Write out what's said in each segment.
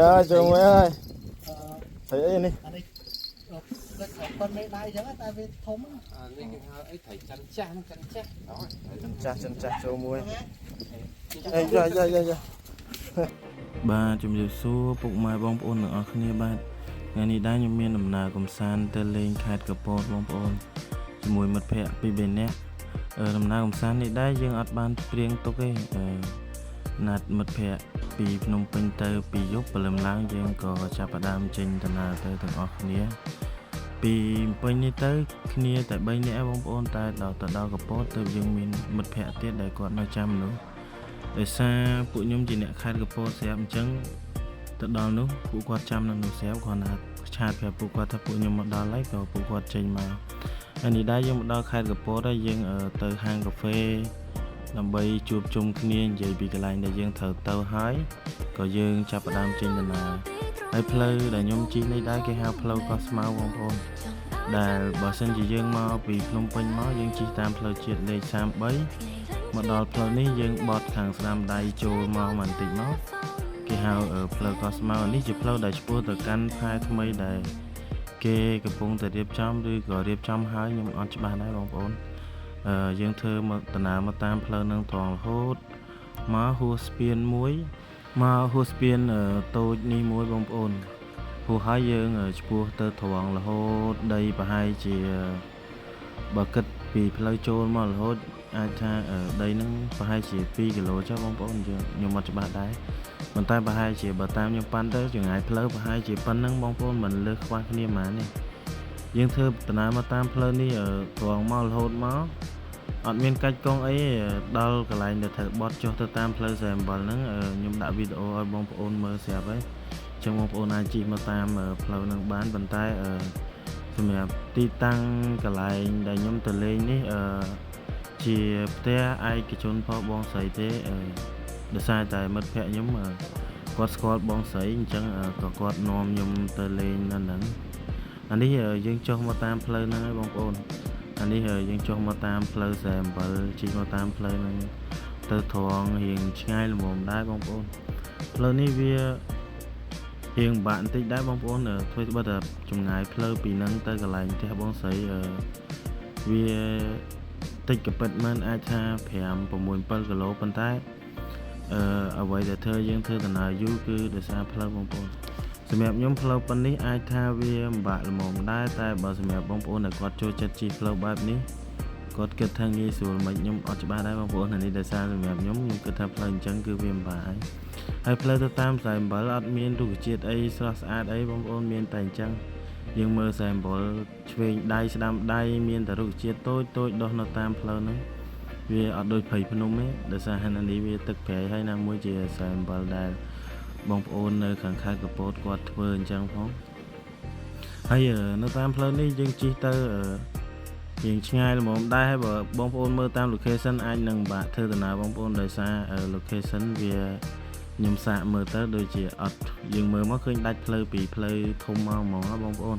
អើចូលមួយហើយស្អីអីនេះ អានេះទឹកប៉ុនមេដៃអញ្ចឹងតែវាធំ អានេះគេហៅអីត្រីចិនចាស់ចិនចាស់ ចិនចាស់ចិនចាស់ចូលមួយអេយ៉ាយ៉ាយ៉ាយ៉ា បាទជំរាបសួរពុកម៉ែបងប្អូនទាំងអស់គ្នាបាទថ្ងៃនេះដែរខ្ញុំមានដំណើរកម្សាន្តទៅលេងខេត្តកពតបងប្អូនជាមួយមិត្តភ័ក្តិពីរបីនាក់ដំណើរកម្សាន្តនេះដែរយើងអត់បានព្រៀងទុកទេណាត់មិត្តភ័ក្តិពីភ្នំពេញទៅពីយប់ព្រលឹមឡើងយើងក៏ចាប់ផ្ដើមចេញដំណើរទៅទាំងអស់គ្នា ពីភ្នំពេញនេះទៅគ្នាតែ3នាក់ឯងបងប្អូនតែដល់ទៅដល់កពតទៅយើងមានមិត្តភ័ក្តិទៀតដែលគាត់នៅចាំនោះ ដោយសារពួកខ្ញុំជាអ្នកខេត្តកពតស្រាប់អញ្ចឹងទៅដល់នោះពួកគាត់ចាំនៅនោះស្រាប់គ្រាន់តែឆាតប្រាប់ពួកគាត់ថាពួកខ្ញុំមកដល់ហើយក៏ពួកគាត់ចេញមកហើយនេះដែរយើងមកដល់ខេត្តកពតហើយយើងទៅហាងកាហ្វេដើម្បីជួបជុំគ្នានិយាយពីកន្លែងដែលយើងត្រូវទៅហើយក៏យើងចាប់ផ្ដើមចេញដំណើរហើយផ្លូវដែលខ្ញុំជិះនេះដែរគេហៅផ្លូវកោះស្មៅបងប្អូនដែលបើសិនជាយើងមកពីភ្នំពេញមកយើងជិះតាមផ្លូវជាតិលេខ33 មកដល់ផ្លូវនេះយើងបត់ខាងស្ដាំដៃចូលមកបន្តិចមកគេហៅផ្លូវកោះស្មៅនេះជាផ្លូវដែលឆ្ពោះទៅកាន់ផែថ្មីដែលគេកំពុងតែរៀបចំឬក៏រៀបចំហើយខ្ញុំអត់ច្បាស់ដែរបងប្អូនយើងធ្វើមកដំណើរមកតាមផ្លូវនឹងត្រង់រហូតមកហួសស្ពានមួយមកហួសស្ពានតូចនេះមួយបងប្អូនហួសហើយយើងឆ្ពោះទៅត្រង់រហូតដីប្រហែលជាបើគិតពីផ្លូវចូលមករហូតអាចថាដីហ្នឹងប្រហែលជា2គីឡូចុះបងប្អូនយើងខ្ញុំអត់ច្បាស់ដែរប៉ុន្តែប្រហែលជាបើតាមខ្ញុំប៉ាន់ទៅចម្ងាយផ្លូវប្រហែលជាប៉ុណ្ណឹងបងប្អូនមិនលើសខ្វះគ្នាហ្មងនេះយើងធ្វើដំណើរមកតាមផ្លូវនេះត្រង់មករហូតមកអត់មានកាច់កង់អីទេដល់កន្លែងដែលត្រូវបត់ចុះទៅតាមផ្លូវ47ហ្នឹងខ្ញុំដាក់វីដេអូឲ្យបងប្អូនមើលស្រាប់ហើយអញ្ចឹងបងប្អូនអាចជិះមកតាមផ្លូវហ្នឹងបានប៉ុន្តែសម្រាប់ទីតាំងកន្លែងដែលខ្ញុំទៅលេងនេះជាផ្ទះឯកជនផងបងស្រីទេដោយសារតែមិត្តភ័ក្តិខ្ញុំគាត់ស្គាល់បងស្រីអញ្ចឹងក៏គាត់នាំខ្ញុំទៅលេងនៅហ្នឹងអានេះយើងចុះមកតាមផ្លូវហ្នឹងហើយបងប្អូនអានេះយើងចុះមកតាមផ្លូវ47ជិះមកតាមផ្លូវហ្នឹងទៅត្រង់រៀងឆ្ងាយល្មមដែរបងប្អូនផ្លូវនេះវារៀងបាក់បន្តិចដែរបងប្អូនធ្វើត្បិតតែចម្ងាយផ្លូវពីហ្នឹងទៅកន្លែងផ្ទះបងស្រីវាតិចក៏ពិតមែនអាចថា5 6 7គីឡូប៉ុន្តែអ្វីដែលធ្វើយើងធ្វើដំណើរយូរគឺដោយសារផ្លូវបងប្អូនសម្រាប់ខ្ញុំផ្លូវប៉ុណ្នេះអាចថាវាពិបាកល្មមដែរតែបើសម្រាប់បងប្អូនដែលគាត់ចូលចិត្តជិះផ្លូវបែបនេះគាត់គិតថាងាយស្រួលមិនខ្ញុំអត់ច្បាស់ដែរបងប្អូនអានេះដោយសារសម្រាប់ខ្ញុំខ្ញុំគិតថាផ្លូវអញ្ចឹងគឺវាពិបាកហើយហើយផ្លូវទៅតាមខ្សែអំបិលអត់មានរុក្ខជាតិអីស្រស់ស្អាតអីបងប្អូនមានតែអញ្ចឹងយើងមើលខ្សែអំបិលឆ្វេងដៃស្ដាំដៃមានតែរុក្ខជាតិតូចតូចដុះនៅតាមផ្លូវហ្នឹងវាអត់ដូចព្រៃភ្នំទេដោយសារហានេះវាទឹកប្រៃហើយណាមួយជាខ្សែអំបិលដែលបងប្អូននៅខាងខេត្តកពតគាត់ធ្វើអញ្ចឹងផងហើយនៅតាមផ្លូវនេះយើងជិះទៅរៀងឆ្ងាយល្មមដែរហើយបើបងប្អូនមើលតាម location អាចនឹងពិបាកធ្វើដំណើរបងប្អូនដោយសារ location វាខ្ញុំសាកមើលទៅដូចជាអត់យើងមើលមកឃើញដាច់ផ្លូវពីផ្លូវធំមកហ្មងណាបងប្អូន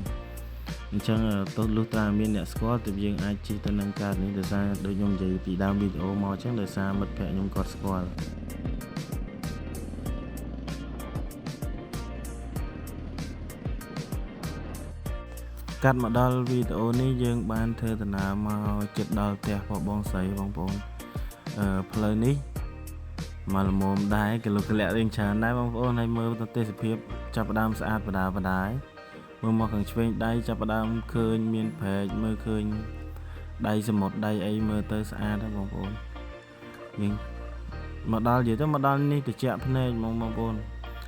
អញ្ចឹងទោះលុះត្រាមានអ្នកស្គាល់ទើបយើងអាចជិះទៅនឹងកើតនេះដោយសារដូចខ្ញុំនិយាយពីដើមវីដេអូមកអញ្ចឹងដោយសារមិត្តភ័ក្តិខ្ញុំគាត់ស្គាល់កាត់មកដល់វីដេអូនេះយើងបានធ្វើដំណើរមកជិតដល់ផ្ទះរបស់បងស្រីបងប្អូនផ្លូវនេះមកល្មមដែរគីឡូក្លាក់រៀងច្រើនដែរបងប្អូនហើយមើលទៅទេសភាពចាប់ផ្ដើមស្អាតបដាបដាយមើលមកខាងឆ្វេងដៃចាប់ផ្ដើមឃើញមានព្រែកមើលឃើញដៃសមុទ្រដៃអីមើលទៅស្អាតណាស់បងប្អូនយើងមកដល់និយាយទៅមកដល់នេះត្រជាក់ភ្នែកហ្មងបងប្អូន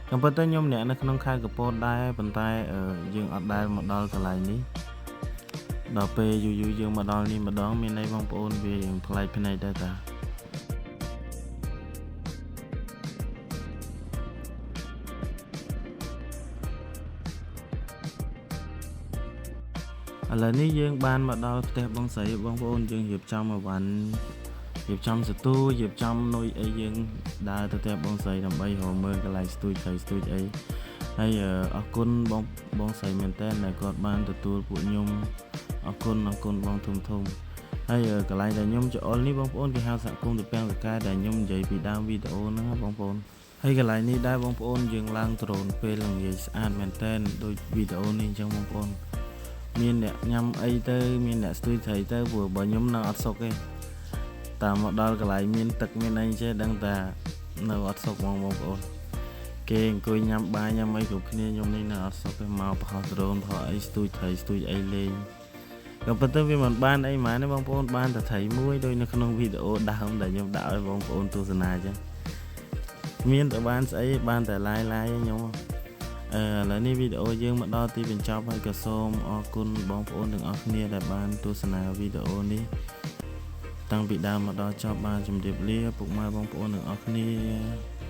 តាមពិតទៅខ្ញុំអ្នកនៅក្នុងខេត្តកពតដែរប៉ុន្តែយើងអត់ដែលមកដល់កន្លែងនេះដល់ពេលយូរៗយើងមកដល់នេះម្ដងមានន័យបងប្អូនវារៀងប្លែកភ្នែកដែរតាឥឡូវនេះយើងបានមកដល់ផ្ទះបងស្រីបងប្អូនយើងរៀបចំអីវ៉ាន់រៀបចំសទូរៀបចំនុយអីយើងដើរទៅផ្ទះបងស្រីដើម្បីរកមើលកន្លែងស្ទូចត្រីស្ទូចអីហើយអរគុណបងបងស្រីមែនតើដែលគាត់បានទទួលពួកខ្ញុំអរគុណអរគុណបងធំធំហើយកន្លែងដែលខ្ញុំចអុលនេះបងប្អូនគេហៅសហគមន៍ត្រពាំងតកែដែលខ្ញុំនិយាយពីដើមវីដេអូហ្នឹងណាបងប្អូន ហើយកន្លែងនេះដែរបងប្អូនយើងឡើងដ្រូនពេលល្ងាចស្អាតមែនតើដូចវីដេអូនេះអញ្ចឹងបងប្អូនមានអ្នកញ៉ាំអីទៅមានអ្នកស្ទួយត្រីទៅព្រោះបើខ្ញុំនៅអត់សុខទេតាមមកដល់កន្លែងមានទឹកមានអីចេះដឹងតែនៅអត់សុខហ្មងបងប្អូនគេអង្គុយញ៉ាំបាយញ៉ាំអីគ្រប់គ្នាខ្ញុំនេះនៅអត់សុខទេមកប្រហោះដ្រូនប្រហោះអីស្ទួយត្រីស្ទួយអីលេងក៏ប៉ុន្តែវាមិនបានអីហ្មងទេបងប្អូនបានតែត្រីមួយដូចនៅក្នុងវីដេអូដើមដែលខ្ញុំដាក់ឲ្យបងប្អូនទស្សនាអញ្ចឹង មានតែបានស្អីបានតែឡាយឡាយខ្ញុំអឺឥឡូវនេះវីដេអូយើងមកដល់ទីបញ្ចប់ហើយក៏សូមអរគុណបងប្អូនទាំងអស់គ្នាដែលបានទស្សនាវីដេអូនេះតាំងពីដើមមកដល់ចប់បាទជម្រាបលាពុកម៉ែបងប្អូនទាំងអស់គ្នា។